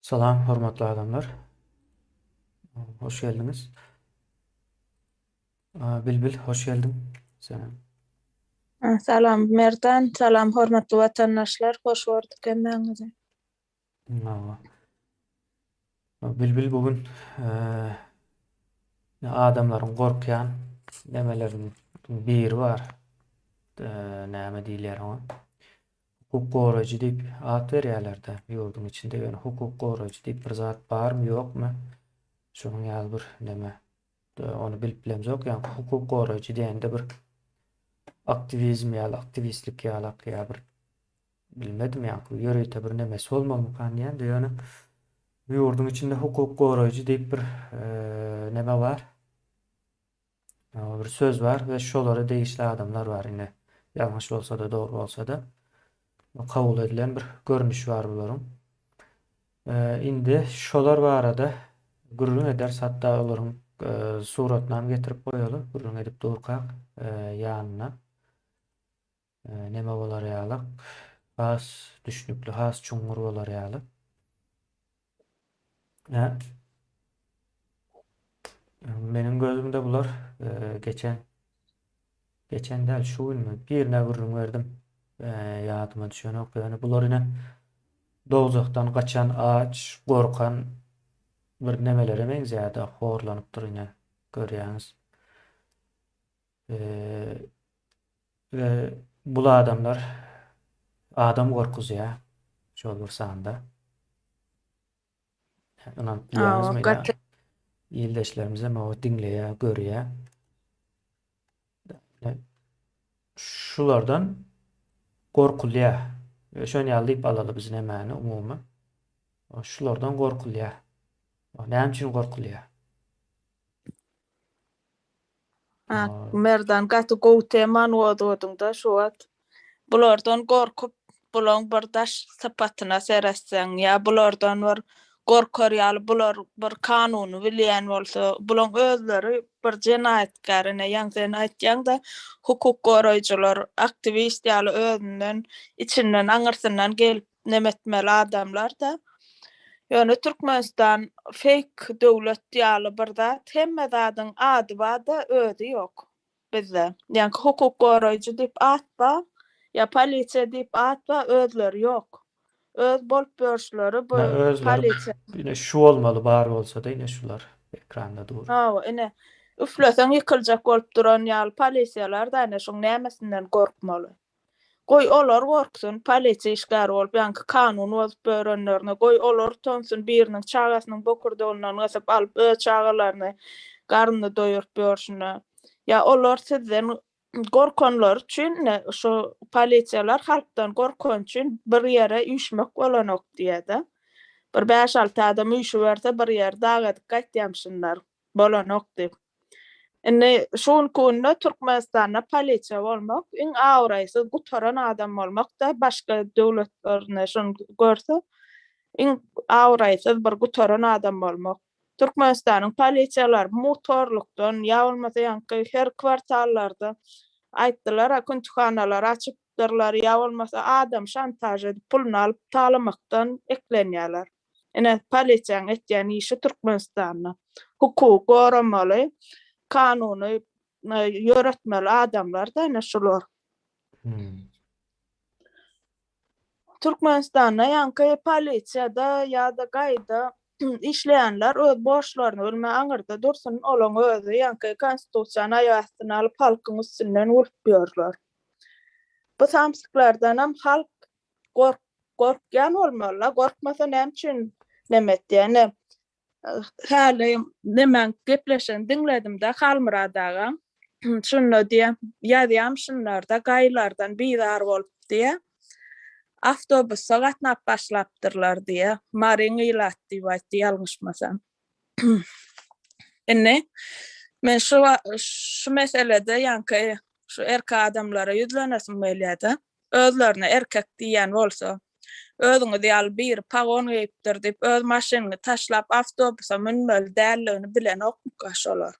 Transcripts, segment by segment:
Salam hormatly adamlar. Hoş geldiňiz. Bilbil hoş geldiň senem. Salam Merdan, salam hormatly watandaşlar, hoş gördük hemmäňizi. Hawa. Bilbil bu gün adamlaryň gorkýan nemeleriniň biri bar. Näme diýilýär oňa? Hukuk goraýjy diýip at berýärler-de ýurduň içinde, ýöne hukuk goraýjy diýip bir zat barmy, ýokmy? Şonuň ýaly bir neme, ony bilip bilemzok. Ýagny hukuk goraýjy diýende bir aktiwizm ýaly, aktiwistlik ýalak ýa bir bilmedim ýaňky ýörite bir nemesi bolmalymykan diýende, ýöne bu ýurduň içinde hukuk goraýjy diýip bir neme bar. Bir söz bar we şolara degişli adamlar bar ine. Ýalňyş bolsa-da, dogry bolsa-da kabul edilen bir görnüşi bar bularyň. Indi şolar barada gürrüň ederis, hatda olaryň suratynam getirip goýaly, gürrüň edip durkak ýanyna. Neme bolar ýaly, has düşnükli, has çuňňur bolar ýaly. Hä? Meniň gözümde bular e, geçen geçen däl şu günmi birine gürrüň berdim. E, ýadyma düşenok ýöne bular ine dowzahdan gaçan aç, gorkan bir nemelere meňzeýärdi, horlanypdyr ine görýäňiz. E, we bul adamlar adam gorkuzýar şol bir sanda. Ynanyp bilýäňizmi? Gaty. Ildeşlerimiz hem o diňleýär, görýär. Şulardan gorkulýar. Şon ýaly diýip alaly biz nämäni umumy. Şulardan gorkulýar. Näme üçin gorkulýar? Merdan gaty gowy temany gozgadyňda şu wagt. Bulardan gorkup bulaň bir daş sypatyna seretseň ýa bulardan bir gorkar ýaly bular bir kanuny bilýän bolsa bulaň özleri bir jenaýatkär ine ýaňy sen aýtýaňda hukuk goraýjylar aktiwist ýaly özünden içinden aňyrsyndan gelip neme etmeli adamlar-da. Ýöne Türkmenistan fake döwlet ýaly bir zat, hemme zadyň ady bar-da, özi ýok bizde. Ýaňky hukuk goraýjy diýip at bar, ýa polisiýa diýip at bar, özleri ýok. Öz bolup ýörüşleri bu polisiýa. Ine şu bolmaly bar bolsa-da ine şular ekranda dur. Hawa, ine üfleseň ýykyljak bolup duran ýaly polisiýalar-da ine şuň nämesinden gorkmaly. Goý, olar gorksun, polisiýa işgäri bolup, ýaňky kanuny bozup ýörenlerine, goý, olar utansyn, biriniň çagasynyň bokurdagyndan gysyp alyp, öz çagalaryny garnyny doýuryp ýörşüne. Ýa olar sizden gorkanlary üçin, ine, şu polisiýalar halkdan gorkany üçin bir ýere üýşmek bolanok diýýä-de. Bir bäş-alty adam üýşüberse, bir ýeri dag edip gaýtýamyşynlar. Bolanok diýip. Indi şu günki günde Türkmenistanda polisiýa bolmak iň abraýsyz gutaran adam bolmak-da, başga döwletlerinde şony görse iň abraýsyz bir gutaran adam bolmak. Türkmenistanyň polisiýalary mugthorlukdan ýa bolmasa ýaňky her kwartallarda aýtdylar-a küntühanalar açypdyrlar ýa bolmasa adam şantaž edip puluny alyp talamakdan eklenýärler. Ine, polisiýaň etýän işi Türkmenistanda. Hukugy goramaly, kanuny ýöretmeli adamlar-da ine şular. Türkmenistanda ýaňky polisiýada ýa-da GAI-da işleýänler öz borçlaryny bilmän aňyrda dursun, olaň özi ýaňky konstitusiýany aýak astyna alyp halkyň üstünden gülüp ýörler. Bu samsyklardanam halk gork Gorkýan bolmaly-la, gorkmasa näme üçin neme etýär? Ine, häli nemäň gepleşigini diňledim-de Halmyrat agaň. Şunda diýýär, ýazýamyşynlar-da, gaýylardan bizar bolup diýýär. Awtobusda gatnap başlapdyrlar diýýär. Maryň ilaty diýip aýtdy, ýalňyşmasam. Indi men şu şu meselede ýaňky şu erkek adamlara ýüzlenesim gelýär-de. Özlerine erkek diýýän bolsa, özüňiz ýaly biri pagon geýipdir diýip öz maşynyny taşlap awtobusa münmeli däldigini bilenokmyka şolar?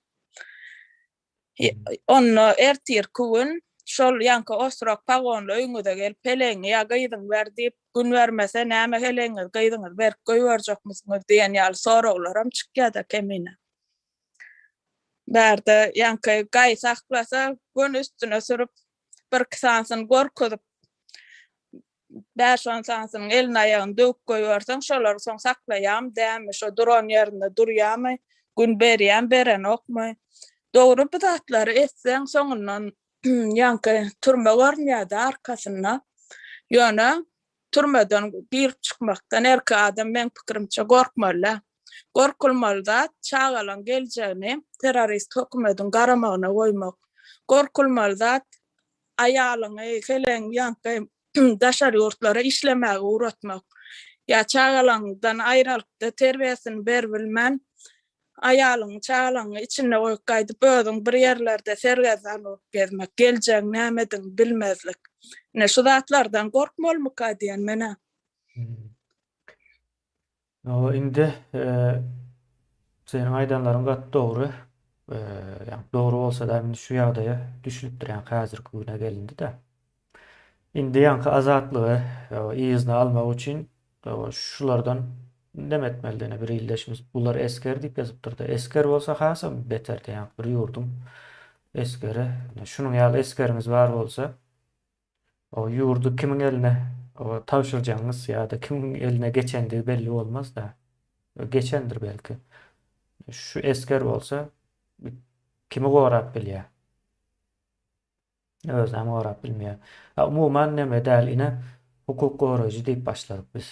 Onda ertirki gün Şol ýaňky osrok pagonly öýüňize gelip peleňi ýa gyzyňy ber diýip gün bermese näme heleňizi gyzyňyzy berip goýberjekmisiňiz diýen ýaly soraglaram çykýada kemine. Bärde ýaňky gaý saklasa göni üstüne sürüp birki sanysyny gorkuzyp bäş-on sanysynyň elini aýagyny döwüp goýberseň şolary soň saklaýamy dämi şo duran ýerinde durýamy gün berýämi berenokmy dogry bu zatlary etseň soňundan ýaňky türme görünýärdi arkasynda ýöne türmeden girip çykmakdan erkek adam meň pikirimçe gorkmaly däl. Gorkulmaly zat çagalaň geljegini terrorist hökümediň garamagyna goýmak. Gorkulmaly zat aýalyňy heleň ýaňky daşary ýurtlara işlemäge ugratmak. Ýa çagalaňdan aýralykda terbiýesini beribilmän aýalyňy çagalaňy içinde goýup gaýdyp özüň bir ýerlerde sergezdan bolup gezmek, geljegiň nämedigini bilmezlik. Ine şu zatlardan gorkmalymyka diýen men-ä. Hawa indi seniň aýdanlaryň gaty dogry. Ýa dogry bolsa-da indi şu ýagdaýa düşülipdir ýa häzirki güne gelindi-de. Indi ýaňky azatlygy yzyna almak üçin şulardan neme etmeli ine bir ildeşimiz bular esger diýip ýazypdyr-da. Esger bolsa hasam beterdi ýaňky bir ýurduň esgeri. Şunuň ýaly esgeriňiz bar bolsa o ýurdy kimiň eline tabşyrjagyňyz ýa-da kimiň eline geçendigi belli bolmaz-da. Geçendir belki. Şu esger bolsa kimi gorap bilýär? Özem gorap bilmeýär. A umuman neme däl ine hukuk goraýjy diýip başladyk biz.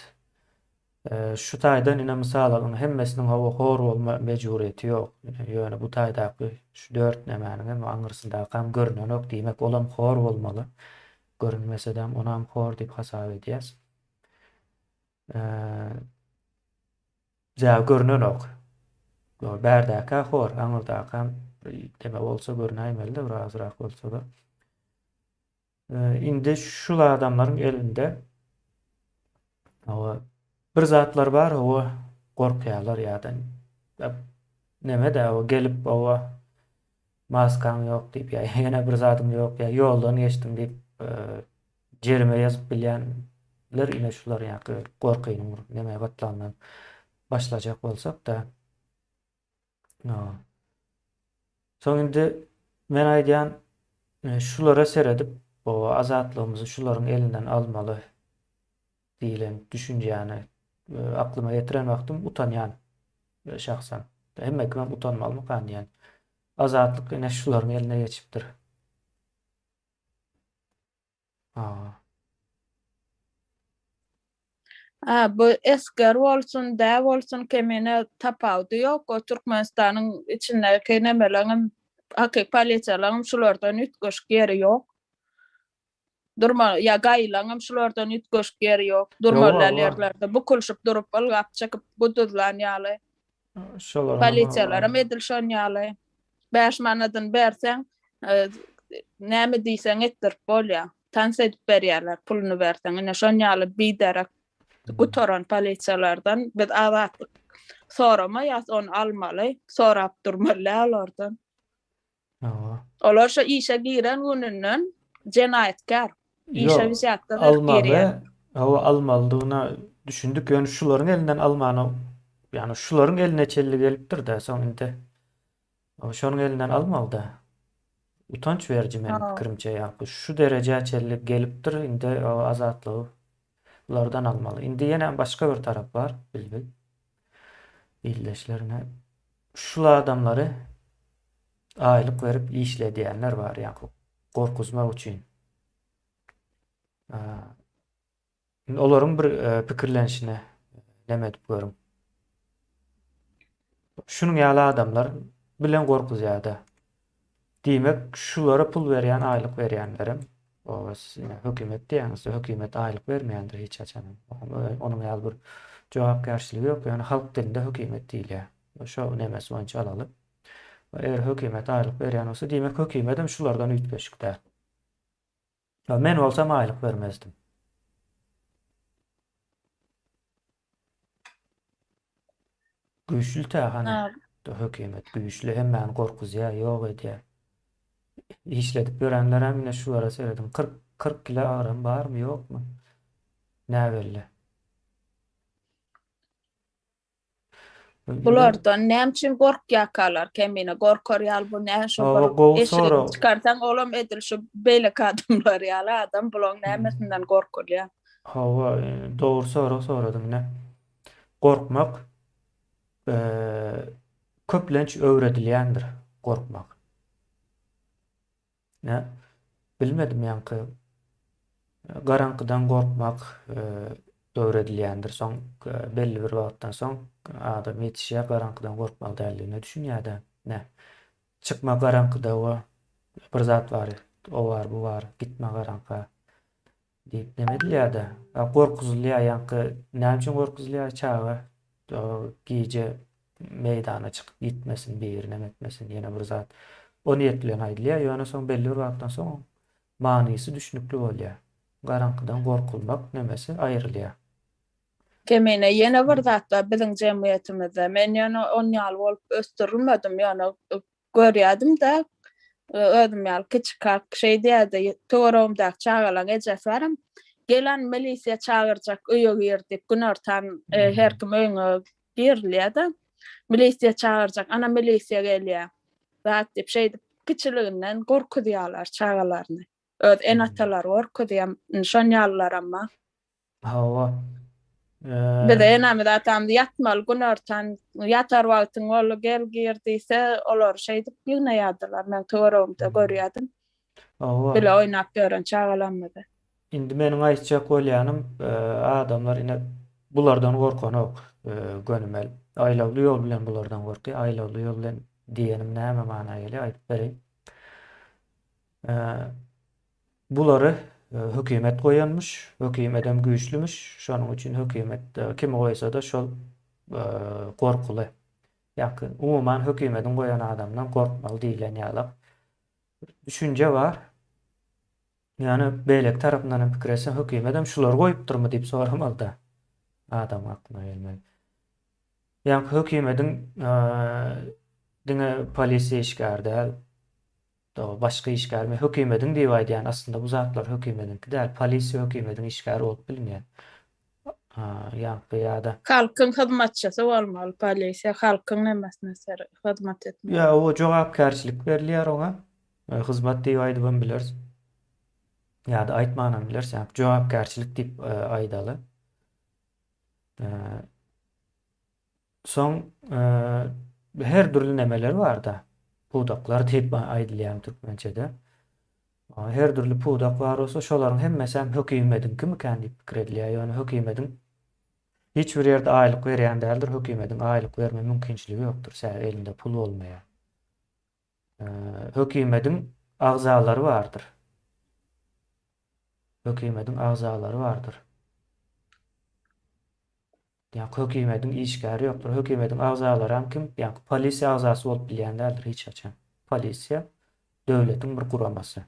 Şu taýdan ine mysal alyň hemmesiniň hawa hor bolma mejburyýeti ýok. Ýöne bu taýdaky şu dört nemäniň hem aňyrsyndaky görünenok diýmek olam hor bolmaly. Görünmesedem onam hor diýip hasap edýäs. Zäbi görünenok. Bärdäkä hor, aňyrdakam deme bolsa görünäýmeli-de bir azrak bolsa-da. Indi şul adamlaryň elinde hawa bir zatlar bar, hawa gorkýarlar ýa-da neme-de hawa gelip hawa maskaň ýok diýip ýa ýene bir zadyň ýok ýa ýoldan geçdiň diýip Jerime ýazyp bilýänler ine şular ýaňky gorkynyň bir neme gatlagyndan başlajak bolsak-da. Soň indi men aýdýan e, şulara seredip bu azatlygymyzy şularyň elinden almaly diýlen düşünjäni e, aklyma getiren wagtym utanýan e, şahsan. Hemme kimem utanmalymykan diýen. Azatlyk ine şularyň eline geçipdir. Aa. Ha, bu esger bolsun, dä bolsun kemine tapawudy ýok. O Türkmenistanyň içindäki nemeleňem, hakyky polisiýalaňam şulardan üýtgeşik ýeri ýok. Durma, ýa gaýylaňam şulardan üýtgeşik ýeri ýok. Durmaly däl ýerlerde bukulşyp durup, ylgap çykyp, guduzlan ýaly. Şolaryň Polisiýalaram edil şon ýaly. 5 manadyny berseň, e, näme diýseň etdirip bolýar. Tans edip berýärler puluny berseň. Ine şon ýaly biderek gutaran polisiýalardan biz azatlyk soramaýas, ony almaly, sorap durmaly däl olardan. Hawa. Olar şo işe giren gününden jenaýatkär. Işe Ýok, wzýatka berip almaly, girýär. hawa almalydygyna düşündik, ýöne şularyň elinden almana, ýagny şularyň eline çenli gelipdir-de, soň indi şonuň elinden almaly-da. Utanç beriji meniň Hawa. pikirimçe, ýagny şu derejä çenli gelipdir, indi azatlygy bulardan almaly. Indi ýene başga bir tarap bar, Bilbil. Ildeşlerine şul adamlary aýlyk berip işledýänler bar, ýaňky gorkuzmak üçin. Indi olaryň bir e, pikirlenişine neme edip görüň. Şunuň ýaly adamlar bilen gorkuzýar-da. Diýmek, şulara pul berýän, aýlyk berýänlerem, o siz ine hökümet diýýäňiz, hökümet aýlyk bermeýändir hiç haçan. Onuň ýaly bir jogapkärçiligi ýok, ýöne halk dilinde hökümet diýilýär. Şo nemesi boýunça alaly. Eger hökümet aýlyk berýän bolsa, diýmek hökümetem şulardan üýtgeşik däl. Men bolsam aýlyk bermezdim. Güýçli tä hany hökümet güýçli hemmäni gorkuzýar, ýok edýär. Işledip ýörenlerem ine şulara serediň. 40 40 kilo agram barmy, ýokmy? Näbelli. Bulardan näme üçin gorkýarkalar kemine? Gorkar ýaly bu näme şo Hawa, bir gowy eşigini sorag. çykarsaň olam edil şu beýleki adamlar ýaly adam bulaň nämesinden gorkulýar? Hawa, dogry sorag soradyň ine. Gorkmak köplenç öwredilýändir gorkmak. Nä, bilmedim ýaňky garaňkydan gorkmak öwredilýändir. Soň belli bir wagtdan soň adam ýetişýär, garaňkydan gorkmaly däldigine düşünýär-de. Nä, çykma garaňkyda we bir zat bar, o bar, bu bar, gitme garaňka Diýip neme edilýär-de, gorkuzylýar, ýaňky näme üçin gorkuzylýar çaga gije meýdana çykyp ýitmesin, biri neme etmesin, ýene bir zat. O niýet bilen aýdylýar, ýöne soň belli bir wagtdan soň manysy düşnükli bolýar. Garaňkydan gorkulmak nemesi aýrylýar. Kemine ýene bir zat bar biziň jemgyýetimizde. Men ýöne on ýaly bolup ösdürilmedim, ýöne görýärdim-de, özüm ýaly kiçikak şeý diýerdi, töweregimdäki çagalaryň ejesi baram, Gelen milisiýa çagyrjak öýe gir diýip, günortan her kim öýüňe girilýär-de, milisiýa çagyrjak, ana milisiýa gelýär, zat diýip, şeýdip kiçiliginden gorkuzýarlar çagalaryny. Öz ene-atalary gorkuzýar, şon ýalylaram bar. Hawa. Bize enemiz atamyz ýatmaly günortan ýatar wagtyň boldy gel gir diýse olar şeýdip ýygnaýardylar men töweregimde görýärdim. Hawa. Bile oýnap ýören çagalarymyzy. Indi meniň aýtjak bolýanym adamlar ine bulardan gorkanok gönümel. Aýlawly ýol bilen bulardan gorkýar. Aýlawly ýol bilen diýenim näme mana gelýär aýdyp bereýin. Bulary hökümet goýanmyş, hökümedem güýçlümüş, şonuň üçin hökümet kimi goýsa-da şol gorkuly. Ýa-ki umuman hökümediň goýan adamyndan gorkmaly diýlen ýalak bir düşünje bar. Ýöne beýleki tarapyndan hem pikir etseň hökümedem şulary goýupdyrmy diýip soramaly-da adamyň aklyna gelmeli. Ýa-ki hökümediň diňe polisiýa işgäri däl, Dogry, başga işgär. Men hökümediň diýip aýdýan, aslynda bu zatlar hökümediňki däl, polisiýa hökümediň işgäri bolup bilmeýär. Ýaňky ýa-da. Halkyň hyzmatçysy bolmaly polisiýa, halkyň nemesine hyzmat etmeli. Ýa o jogapkärçilik berilýär oňa. Hyzmat diýip aýdybam bileris. Ýa-da aýtmanam bileris, ýa jogapkärçilik diýip aýdaly. Soň her dürli nemeler barda. Pudaklar diýip aýdylýan türkmençede. Her dürli pudak bar bolsa, şolaryň hemmesem hökümediňkimikän diýip pikir edilýär. Ýöne hökümediň hiç bir ýerde aýlyk berýän däldir. Hökümediň aýlyk berme mümkinçiligi ýokdur. Sebäbi elinde pul bolmaýar. Hökümediň agzalary bardyr. Hökümediň agzalary bardyr. Ýaňky hökümediň işgäri ýokdur. Hökümediň agzalaram kim? Ýaňky polisiýa agzasy bolup bilýän däldir hiç haçan. Polisiýa döwletiň bir guramasy.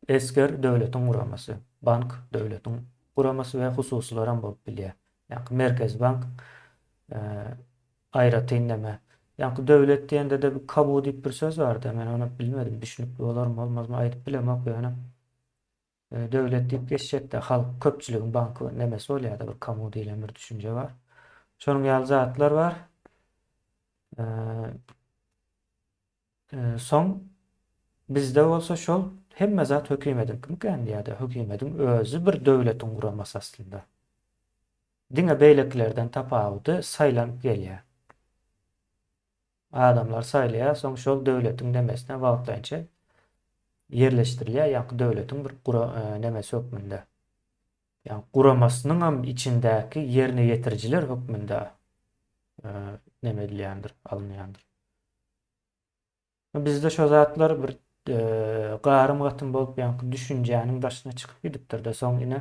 Esger döwletiň guramasy, bank döwletiň guramasy we hususylaram bolup bilýär. Ýaňky Merkezi bank aýratyn neme. Ýaňky döwlet diýende-de bir kabu diýip bir söz bardy. Men ony bilmedim, düşnükli bolarmy, bolmazmy aýdyp bilemok ýöne. Döwlet diýip geçjekde halk köpçüligiň banky nemesi bolýar-da bir kamu diýlen bir düşünje bar. Şonuň ýaly zatlar bar. Soň bizde bolsa şol hemme zat hökümediňkimikän diýýär-de, hökümediň özi bir döwletiň guramasy aslynda. Diňe beýlekilerden tapawudy saýlanyp gelýär. Adamlar saýlaýar, soň şol döwletiň nemesine wagtlaýynça ýerleşdirilýär, ýaňky döwletiň bir gura nemesi hökmünde. Ýagny guramasynyňam içindäki ýerine ýetirijiler hökmünde neme edilýändir, alynýandyr. Bizde şo zatlar bir garym-gatym bolup, ýaňky düşünjäniň daşyna çykyp gidipdir-de, soň ine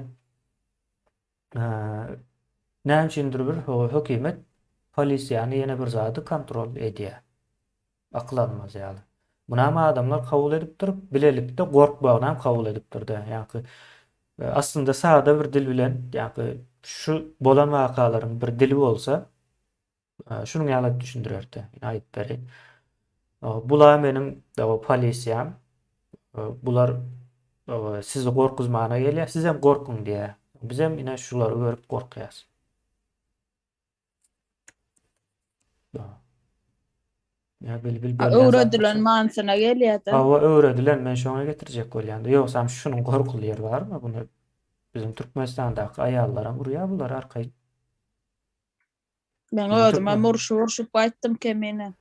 näme üçindir bir hökümet polisiýany ýene bir zady kontrol edýär. Akyl almaz ýaly. Munam adamlar kabul edipdir, bilelikde gorkmagynam kabul edipdir-de. Ýaňky aslynda sada bir dil bilen, ýaňky şu bolan wakalaryň bir dili bolsa, şunuň ýaly edip düşündirerdi. Ine aýdyp bereýin. Bula meniň polisiýam. Bular sizi gorkuzmana gelýär, sizem gorkuň diýýär. Bizem ine şulary görüp gorkýas. Ýa bilbil bolýan. Öwredilen manysyna gelýär-de. Hawa, öwredilen, men şoňa getirjek bolýan. Ýogsam şunuň gorkuly ýeri barmy? Buny biziň Türkmenistandaky aýallaram urýar bular arkaýyn. Men özümem urşup-urşup gaýtdym kemine.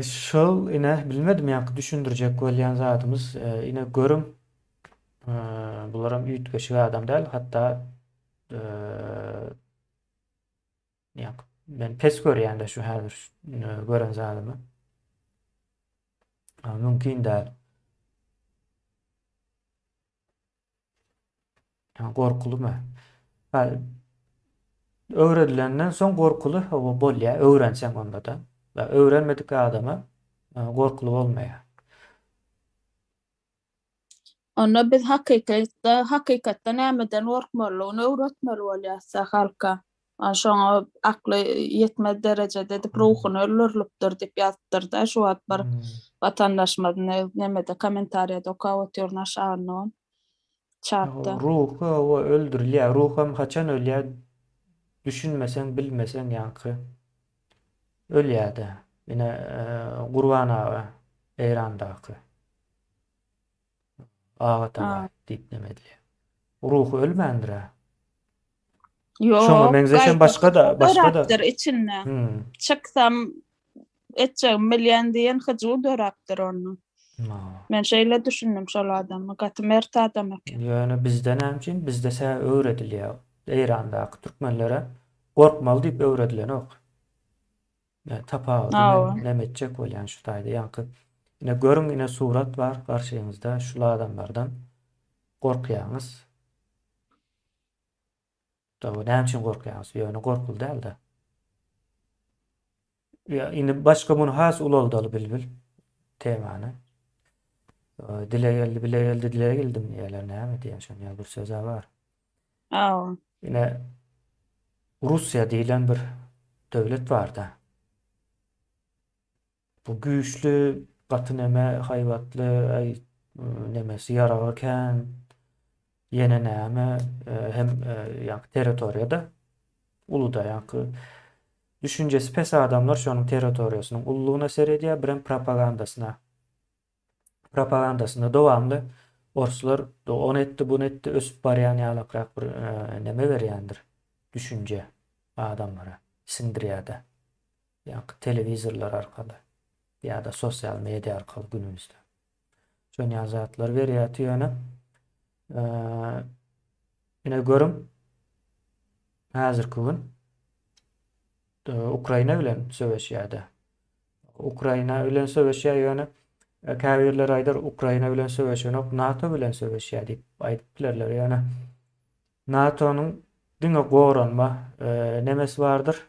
Şol ine bilmedim ýaňky düşündirjek bolýan zadymyz ine görüň bularam üýtgeşik adam däl hatda ýaňky men pes görýän-de şu häzir gören zadymy. Mümkin däl. Gorkulymy? Ha, öwredilenden soň gorkuly hawa bolýar, öwrenseň onda-da. Öwrenmedik adama e, gorkuly bolmaýar. Onda biz hakykatda, hakykatda nämeden gorkmalydygyny öwretmeli bolýas-da halka. Ana şoňa akly ýetmez derejede edip ruhuny öldürilipdir diýip ýazypdyr-da şu wagt bir watandaşymyz nemede kommentariýada okap otyryn aşagynda ony çatda. Ruhy hawa öldürilýär. Ruham haçan ölýär düşünmeseň bilmeseň ýaňky ölýärde. Ine Gurban aga Eýrandaky. Aga Tabaý diýip neme edilýär. Ruhy ölmändir-ä. Ýok. Şoňa meňzeşem başga-da, başga-da. Döräpdir içinde. Çyksam etjegimi bilýän diýen hyjuw döräpdir onda. Men şeýle düşündim şol adama. Gaty mert adam eken. Ýöne bizde näme üçin? Bizde sä öwredilýär. Eýrandaky türkmenlere gorkmaly diýip öwredilenok. Tapawudy men näme etjek bolýan şu taýda ýaňky ine görüň ine surat bar garşyňyzda şul adamlardan gorkýaňyz. Dogry näme üçin gorkýaňyz? Ýöne gorkuly dälde. Ýa indi başga muny has ulaldaly bilbil temany. Dile geldi, bile geldi, dile geldim diýýärler näme diýen şon ýaly bir söz-ä bar. Aw. Ine Russiýa diýlen bir döwlet barda. Bu güýçli, gaty neme, haýbatly, aý nemesi ýaragy kän. Ýene näme, hem ýaňky territoriýada uluda ýaňky düşünjesi pes adamlar şonuň territoriýasynyň ululygyna seredýär, birem propagandasyna. Propagandasynda dowamly orslar ony etdi, buny etdi, ösüp barýan ýalakrak bir neme berýändir düşünje adamlara siňdirýärde. Ýaňky telewizorlar arkaly ýa-da sosial media arkaly günümizde. Şon ýaly zatlar berýärdi ýöne ine görüň häzirki gün Ukraina bilen söweşýärdi. Ukraina bilen söweşýär ýöne käbirleri aýdar Ukraina bilen söweşenok NATO bilen söweşýär diýip aýdyp bilerler ýöne NATO-nyň diňe goranma nemesi bardyr.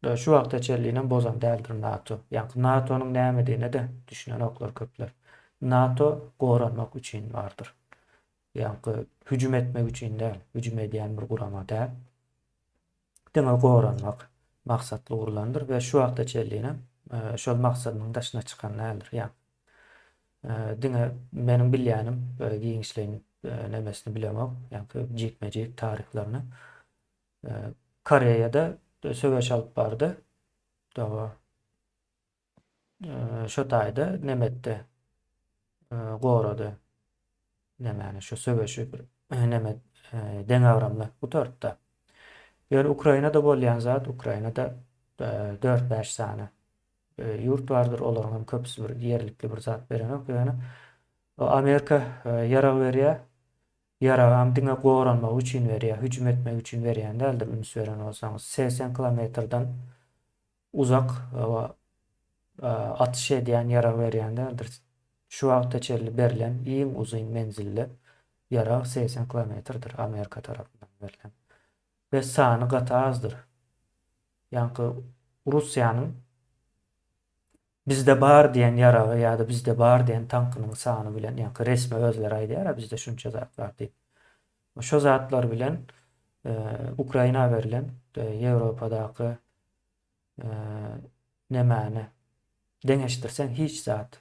Şu wagta çenlinem bozan däldir NATO. Ýaňky NATO-nyň nämedigine-de düşünenoklar köpler. NATO goranmak üçin bardyr. Ýaňky hüjüm etmek üçin däl, hüjüm edýän bir gurama däl. Diňe goranmak maksatly gurlandyr we şu wagta çenlinem şol maksadynyň daşyna çykan däldir. Ýa diňe meniň bilýänim giňişleýin nemesini bilemok, ýaňky jikme-jik taryhlaryny. Koreýada söweş alyp bardy. Dawa şo taýda neme etdi? Gorady. Nemäni şu söweşi bir neme deňagramly gutartdy. Ýöne Ukrainada bolýan zat Ukrainada 4-5 sany ýurt bardyr, olaryň hem köpüsi bir ýerlikli bir zat berenok, ýöne Amerika ýarag berýär. Ýaragam diňe goranmak üçin berýär, hüjüm etmek üçin berýän däldir, üns beren bolsaňyz. 80 kilometrden uzak atyş edýän ýarag berýän däldir. Şu wagta çenli berlen iň uzyn menzilli ýarag 80 kilometrdir Amerika tarapyndan berlen. We sany gaty azdyr. Ýaňky Russiýanyň bizde bar diýen ýaragy ýa-da bizde bar diýen tankynyň sany bilen, ýaňky resmi özleri aýdýar-a bizde şunça zat bar diýip. Şo zatlar bilen Ukraina berlen Ýewropadaky. Nemäni deňeşdirseň hiç zat.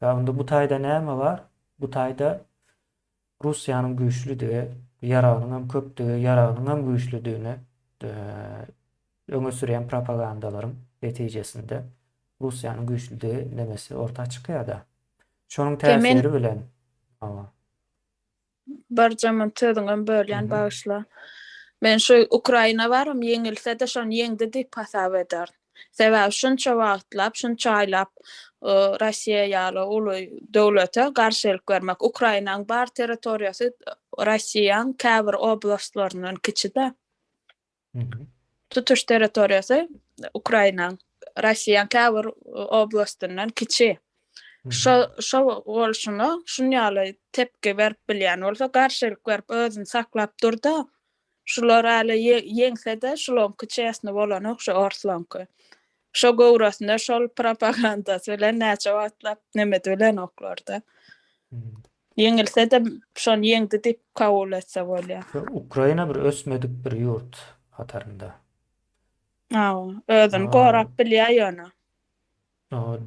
Ýa onda bu taýda näme bar? Bu taýda Russiýanyň güýçlüdigi, ýaragynyň hem köpdügi, ýaragynyň hem güýçlüdigini öňe sürýän propagandalaryň netijesinde Russiýanyň güýçlüdigi nemesi orta çykýar-da. Şonuň täsiri bilen. Hawa. Birje munt sözüňem bölýän bagyşla. Men şu Ukraina baram ýeňilsede şony ýeňdi diýip hasap ederin. Sebäbi şunça wagtlap, şunça aýlap Rossiýa ýaly uly döwlete garşylyk bermek. Ukrainaň bar territoriýasy Rossiýaň käbir oblastlaryndan kiçi-de. Tutuş territoriýasy Ukrainaň, Rossiýaň käbir oblastyndan kiçi. Şo şo bolşuna şun ýaly tepki berip bilýän bolsa, garşylyk berip özüni saklap durda. Şular äli ýeňse-de şulaňky çesny bolanok şu orslaňky. Şo göwresinde şol propagandasy bilen näçe wagtlap neme edibilenoklarda. Ýeňilse-de şony ýeňdi diýip kabul etse bolýar. Ukraina bir ösmedik bir ýurt hatarynda. Hawa, özüni gorap bilýär ýöne.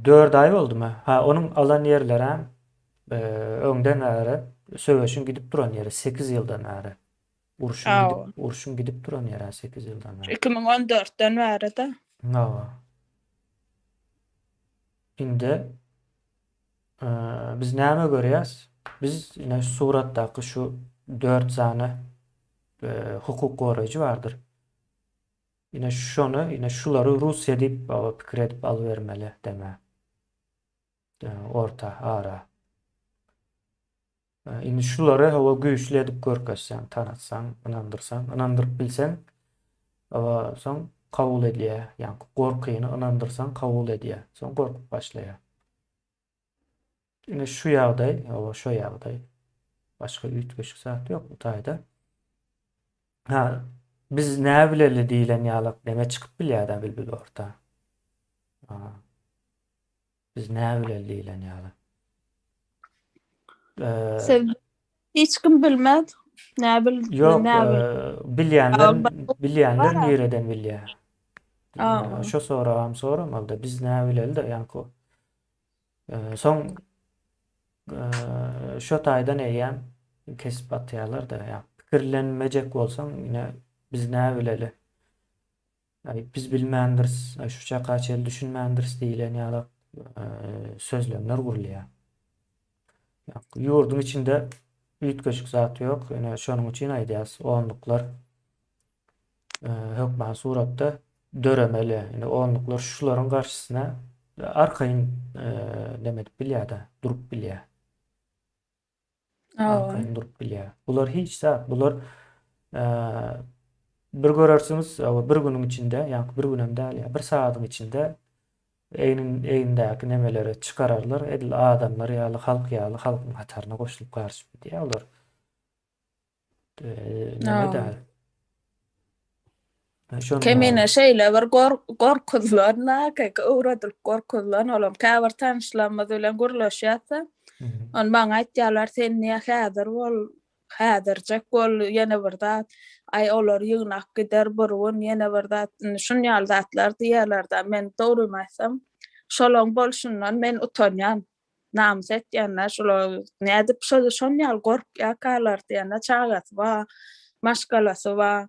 4 aý boldumy? Ha, onuň alan ýerlerem öňden bäri söweşiň gidip duran ýeri, 8 ýyldan bäri. Urşuň gidip, urşuň gidip duran ýeri 8 ýyldan bäri. 2014-den bäri-de. Hawa. Indi Biz näme görýäs? Biz ine şu suratdaky şu 4 sany hukuk goraýjy bardyr. Ine şony, ine şulary Russiýa diýip baba pikir edip alybermeli deme. Orta ara. Indi şulary hawa güýçli edip görkezseň, tanatsaň, ynandyrsaň, ynandyryp bilseň, hawa soň kabul edýär. Ýaňky gorkyny ynandyrsaň kabul edýär. Soň gorkup başlaýar. Ine şu ýagdaý, hawa şo ýagdaý. Başga üýtgeşik zat ýok bu taýda. Ha, biz näbileli diýlen ýalak neme çykyp bilýär-dä bilbil orta. Ha. Biz näbileli diýlen ýaly. Siz hiç kim bilmez. Näbil, Ýok, bilýänler, bilýänler nireden bilýär? Şo soragam soramalyda, biz näbileli-de, ýaňky. Soň şo taýdan eýýäm kesip atýarlar-da, ýa pikirlenmejek bolsaň, ine biz näbileli? Aý, biz bilmändiris, aý, şu çaka çenli düşünmändiris diýlen ýaly sözlemler gurulýar. Ýurduň içinde üýtgeşik zat ýok. Ýöne şonuň üçin aýdýas, onluklar hökman suratda döremeli. Indi onluklar şularyň garşysyna arkaýyn neme edip bilýär-de, durup bilýär. Arkaýyn durup bilýär. Bular hiç zat. Bular bir görersiňiz, bir günüň içinde, ýa bir günem däl, ýa bir sagadyň içinde egnin egnindäki nemeleri çykararlar, edil adamlar ýaly, halk ýaly halkyň hataryna goşulyp garyşyp gidýär olar. Neme däl. Kemine şeýle bir gorkuzylan, hakyky öwredilip gorkuzylan olam. Käbir tanyşlarymyz bilen gürleşýäs-de, ony maňa aýtýarlar, sen niýe häzir bol, häzirjek bol, ýene bir zat, aý olar ýygnak gider bir gün, ýene bir zat, indi şun ýaly zatlar diýýärler-de. Men dogrymy aýtsam, şolaň bolşundan men utanýan. Namys etýänler şular nädip şo şon ýaly gorkýarkalar diýende çagasy bar, maşgalasy bar.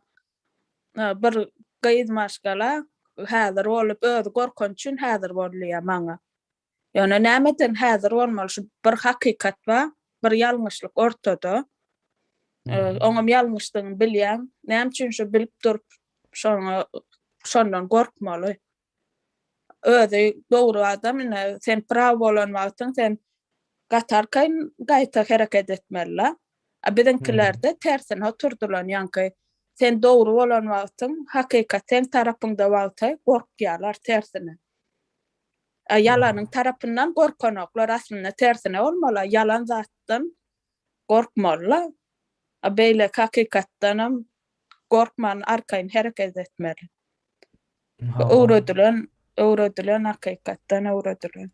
Bir gyz maşgala häzir bolup özi gorkany üçin häzir bol diýýär maňa. Ýöne nämeden häzir bolmaly şu bir hakykat bar, bir ýalňyşlyk ortada. Oňam ýalňyşdygyny bilýäň. Näme üçin şu bilip durup şoňa şondan gorkmaly? Özi dogry adam ine sen praw bolan wagtyň sen gaty arkaýyn gaýta hereket etmelila. A biziňkilerde tersine oturdylan ýaňky sen dogry bolan wagtyň hakykat seň tarapyňda wagty gorkýarlar tersine. A ýalanyň tarapyndan gorkanoklar aslynda tersine bolmaly ýalan zatdan gorkmalyla. A beýleki hakykatdanam gorkman arkaýyn hereket etmeli. Öwredilen, öwredilen hakykatdan öwredilen.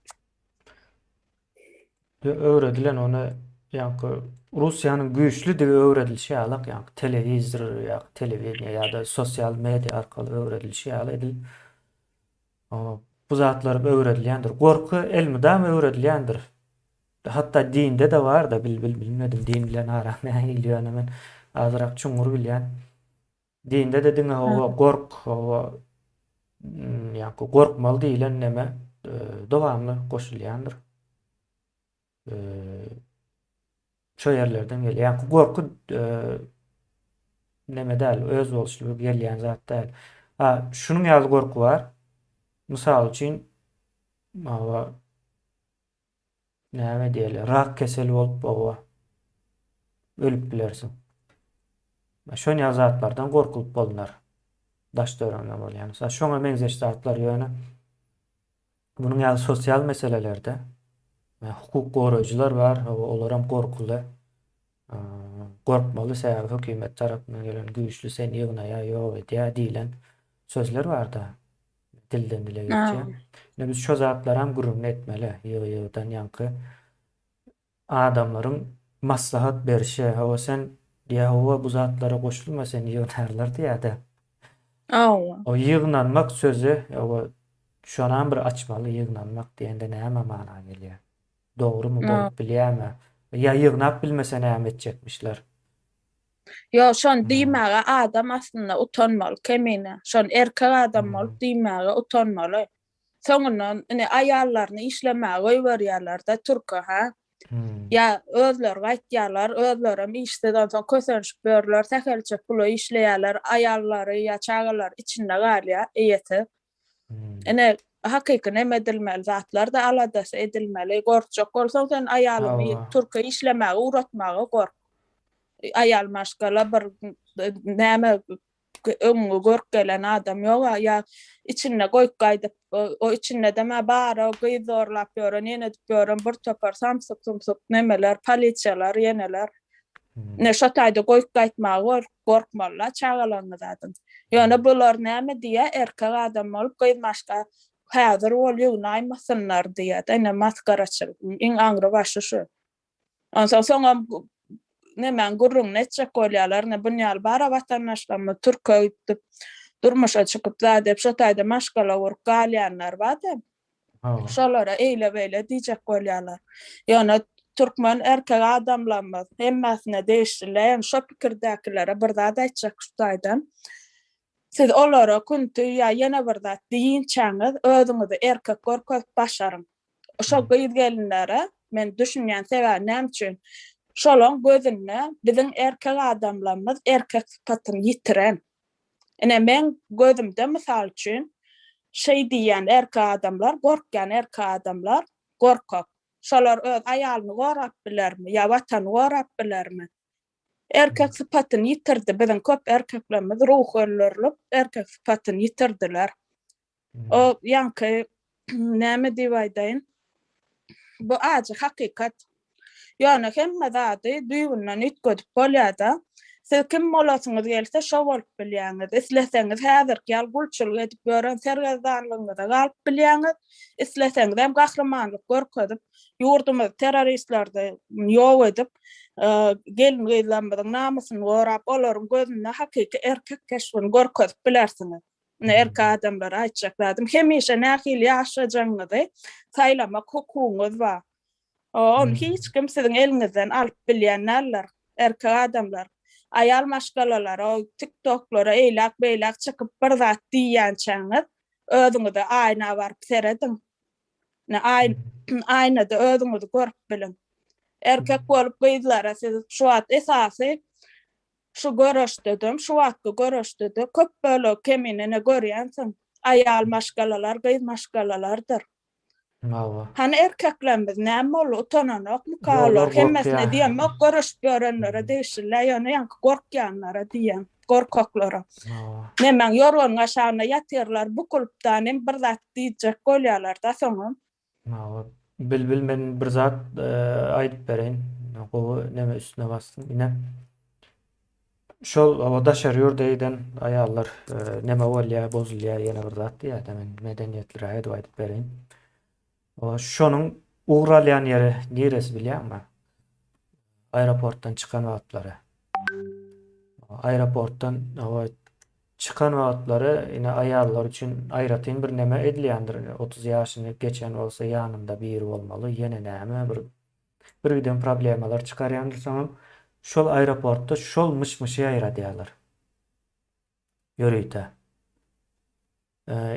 Öwredilen ony ýaňky Russiýanyň güýçlüdigi öwredilişi ýalak ýaňky telewizor ýa telewideniýe ýa-da sosial media arkaly öwredilişi ýaly edil. Bu zatlar öwredilýändir. Gorky elmydama öwredilýändir. Hatda dinde-de bar-da, bil bil bilmedim din bilen aram nähili ýöne men azrak çuňňur bilýän. Dinde-de diňe hawa gork, hawa ýaňky gorkmaly diýlen neme dowamly goşulýandyr. Şo ýerlerden gelýär. Ýaňky gorky neme däl, özboluşly bir gelýän zat däl. Ha, şunuň ýaly gorky bar. Mysal üçin, hawa näme diýeli, rak keseli bolup, hawa ölüp bilersiň. Şon ýaly zatlardan gorkulyp bolnar. Daş töwereginde bolýan. Mysal, şoňa meňzeş zatlar ýöne Munuň ýaly sosial meselelerde hukuk goraýjylar bar, olaram gorkuly. Gorkmaly, sebäbi hökümet tarapyndan gelen güýçli seni ýygnaýar, ýok edýär diýlen sözler bar-da, dilden dile geçýär. Indi biz şo zatlaram gürrüňini etmeli, ýygy-ýygydan ýaňky adamlaryň maslahat berişi, hawa sen diýýär, hawa bu zatlara goşulma seni ýygnarlar diýýär-de. Hawa. O ýygnanmak sözi, hawa şonam bir açmaly, ýygnanmak diýende näme mana gelýär? Dogrumy, bolup bilýärmi? Ýa ýygnap bilmese näme etjekmişler? Ýok, şony diýmäge adam aslynda utanmaly Kemine. Şony erkek adam bolup diýmäge utanmaly. Soňundan ine aýallaryny işlemäge goýberýärler-de türke, hä? Ýa özleri gaýtýarlar, özlerem işsiz, onsoň kösenişip ýörler, sähelçe pula işleýärler, aýallary ýa çagalary içinde galýar, eýesiz. Ine, hakyky neme edilmeli zatlar-da aladasy edilmeli. Gorkjak bolsaň sen aýalyňy türke işlemäge ugratmaga gork. Aýal maşgala bir näme öňüňe görk gelen adam ýog-a, ýa içinde goýup gaýdyp, o içindedem-ä bar-a gyz zorlap ýören, ýene edip ýören bir topar samsyk-sumsuk nemeler, polisiýalar, ýeneler. Ine, şo taýda goýup gaýtmaga gorkmaly-la çagalaryňy zadyň. Ýöne bular näme diýýä, erkek adam bolup gyz maşga häzir bol ýygnaýmasynlar diýýä-de, ine masgaraçylygyň iň aňry başy şu. Onsoň soňam nemäň gürrüňini etjek bolýarlar, ine bun ýaly bara watandaşlarymyz türke gidip, durmuşa çykyp zat edip şo taýda maşgala gurup galýanlar bar-da. Şolara eýle-beýle diýjek bolýarlar. Ýöne türkmen erkek adamlarymyz hemmesine degişli-le, ýöne şo pikirdäkilere bir zat aýtjak şu taýdan. Siz olara künti ýa ýene bir zat diýinçäňiz özüňizi erkek görkezip başaryň. Şo gyz-gelinlere men düşünýän sebäbi näme üçin? Şolaň gözünde biziň erkek adamlarymyz erkek sypatyny ýitiren. Ine meň gözümde mysal üçin şeý diýýän erkek adamlar gorkýan erkek adamlar gorkak. Şolar öz aýalyny gorap bilermi ýa watany gorap bilermi? Erkek sypatyny ýitirdi biziň köp erkeklerimiz ruhy öldürilip erkek sypatyny ýitirdiler. O ýaňky näme diýip aýdaýyn? Bu ajy hakykat. Ýöne hemme zady düýbünden üýtgedip bolýar-da. Siz kim bolasyňyz gelse, şo bolup bilýäňiz. Isleseňiz häzirki ýaly gulçulyk edip ýören sergezdanlygyňyza galyp bilýäňiz. Isleseňizem gahrymanlyk görkezip, ýurdumyzy terroristlerden ýok edip, gelin-gyzlarymyzyň namysyny gorap, olaryň gözünde hakyky erkek keşbini görkezip bilersiňiz. Ine erkek adamlara aýtjak zadym, hemişe nähili ýaşajagyňyzy saýlamak hukugyňyz bar. Ony hiç kim siziň eliňizden alyp bilýän däldir. Erkek adamlar, aýal maşgalalara, o tiktoklara eýläk-beýläk çykyp bir zat diýýänçäňiz, özüňize aýna baryp serediň. Ine aýnada özüňizi görüp biliň. Erkek bolup gyzlara siz şu wagt esasy Şu göreşdedem, şu wagtky göreşde-de köp bölegi Keminene görýänsiň, aýal maşgalalar, gyz maşgalalardyr. Hawa. Hany erkeklerimiz näme boldy, utananokmyka olar? Hemmesine diýemok, göreşip ýörenlere degişli-dä, ýöne ýaňky gorkýanlara diýýän, gorkaklara. Hawa. Nemäň ýorganyň aşagynda ýatyrlar, bukulyp-da nem bir zat diýjek bolýarlar-da soňam. Hawa. Bilbil men bir zat aýdyp bereýin. Gowy neme üstüne basdyň. Ine. Şol hawa daşary ýurda giden aýallar neme bolýar, bozulýar ýene bir zat diýýär-de men medeniýetliräk edip aýdyp bereýin. Şonuň ugur alýan ýeri niresi bilýäňmi? Aeroportdan çykan wagtlary. Aeroportdan hawa. Çykan wagtlary ine aýallar üçin aýratyn bir neme edilýändir, ine 30 ýaşyny geçen bolsa ýanynda biri bolmaly, ýene näme bir birgiden problemalar çykarýandyr soňam şol aeroportda şol myş-myşy ýaýradýarlar. Ýörite.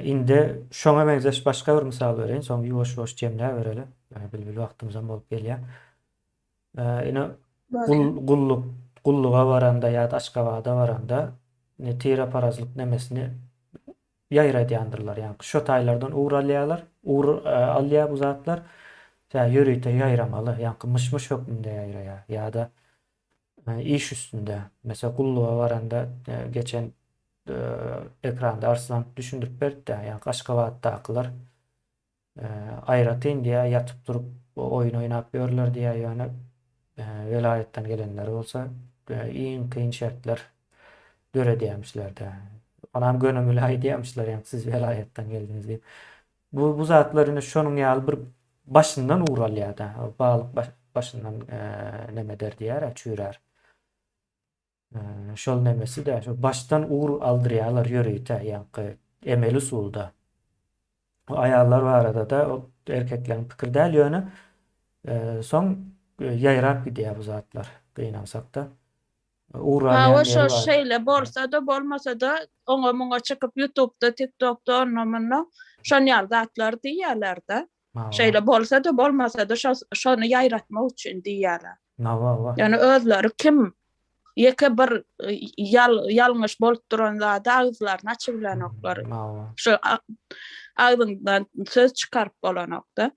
Indi şoňa meňzeş başga bir mysal bereýin, soň ýuwaş-ýuwaş jemläbereli. Bilbil wagtymyzam bolup gelýär. Ine gulluk gulluga baranda ýa-da Aşgabada baranda ine tireparazlyk nemesini ýaýradýandyrlar. Ýagny şo taýlardan ugur alýarlar, ugur alýar bu zatlar. Tä ýörite ýaýramaly, ýagny myş-myş hökmünde ýaýraýar ýa-da iş üstünde. Meselem gulluga baranda geçen ekranda Arslan düşündirip berdi-de, ýagny Aşgabatdakylar Aýratyn diýýär, ýatyp turup oýun oýnap ýörler diýýär, ýöne welaýatdan gelenler bolsa iň kyn şertler döredýärmişler-de. Onam gönümeli aýdýarmyşlar, ýaňky siz welaýatdan geldiňiz diýip. Bu bu zatlar ine şonuň ýaly bir başyndan ugur alýar-da. Balyk başyndan neme eder diýýär-ä, çüýrär. Şol nemesi-de, şo başdan ugur aldyrýarlar ýörite, ýaňky emeli usulda. Bu aýallar barada-da ol erkekleriň pikiri däl, ýöne soň ýaýrap gidýär bu zatlar, gynansak-da. Ugur alýan Hawa ýeri şo bar. şeýle bolsa-da bolmasa-da oňa muňa çykyp ýutubda tiktokda onda munda şon ýaly zatlar diýýärler-de. Hawa. Şeýle bolsa-da bolmasa-da şo şony ýaýratmak üçin diýýärler. Hawa hawa. Ýöne özleri kim ýeke bir ýal ýalňyş bolup duran zady agyzlaryny açybilenoklar. Hawa. Şu agzyňdan söz çykaryp bolanokda.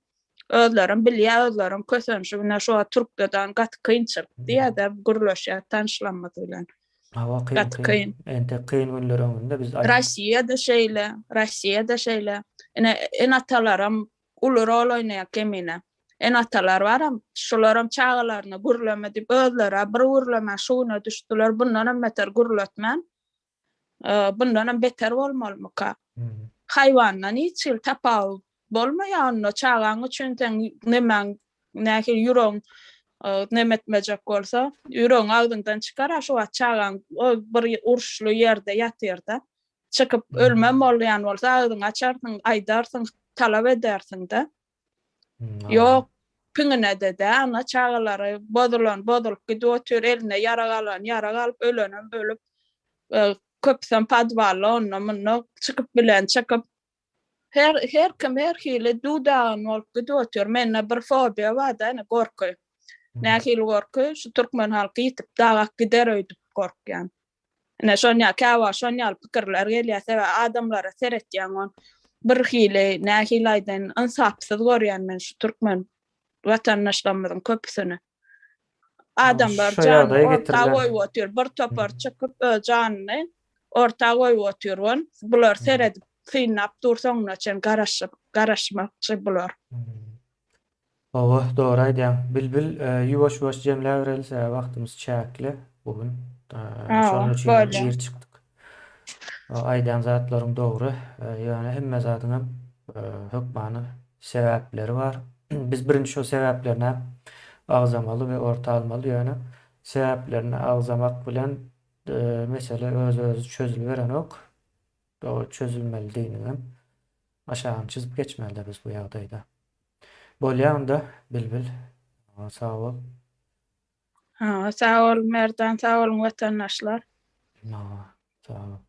Özlerem bilýär, özlerem kösenişi şu wagt türkdedan gaty kynçylyk diýýär-de gürleşýär tanşlamyz bilen. Hawa kyn Gaty kyn. kyn. Entek kyn günler öňünde biz aýt. Rossiýada şeýle, Rossiýada şeýle. Ine ene-atalaram uly rol oýnaýar kemine. Ene-atalar baram, şularam çagalaryna gürleme diýip özleri-ä bir gürlemän şu güne düşdüler, bundanam beter gürletmän, bundanam beter bolmalymyka? Haýwandan hiç hili tapawut bolmaýar onda çagaň üçin seň nemäň nähili ýüregiň neme etmejek bolsa, ýüregiň agzyňdan çykar-a şu wagt çagaň bir uruşly ýerde ýatyr-da. Çykyp ölmem bolýan bolsa agzyňy açarsyň, aýdarsyň, talap edersiň-de. Ýok, piňine-de dä, ana çagalary bozulan bozulyp gidip otyr, eline ýarag alan ýarag alyp, ölenem ölüp, köpüsem podwalda onda-munda çykyp bilen çykyp. Her her kim her hili duw-dagyn bolup gidip otyr. Mende bir fobiýa bar-da, ine gorky. Nähili gorky? Şu türkmen halky ýitip dagap gider öýdüp gorkýan. Ine şon ýaly käwagt şon ýaly pikirler gelýär. Sebäbi adamlara seretýäň on bir hili nähili aýdaýyn ynsapsyz görýän men şu türkmen watandaşlarymyzyň köpüsini. Adamlar Şo janyny ýagdaýa orta getirilen. goýup otyr. Bir topar çykyp öz janyny orta goýup otyr on. Bular seredip synlap dur soňuna çen garaşyp garaşmakçy bular. Hawa, dogry aýdýaň. Bilbil, ýuwaş-ýuwaş jemläbereli, sebäbi wagtymyz çäkli bu gün. Hawa, Şonuň üçin hem bolýar. ir çykdyk. Aýdýan zatlaryň dogry, ýöne hemme zadyňam hökmany sebäpleri bar. Biz birinji şo sebäplerini agzamaly we orta almaly, ýöne sebäplerini agzamak bilen mesele öz-özi çözüliberenok. Dogry çözülmelidiginiňem aşagyny çyzyp geçmelide biz bu ýagdaýda. Bolýa onda Bilbil. Sag bol. Hawa, sag bol Merdan, sag boluň watandaşlar. Hawa, sag bol.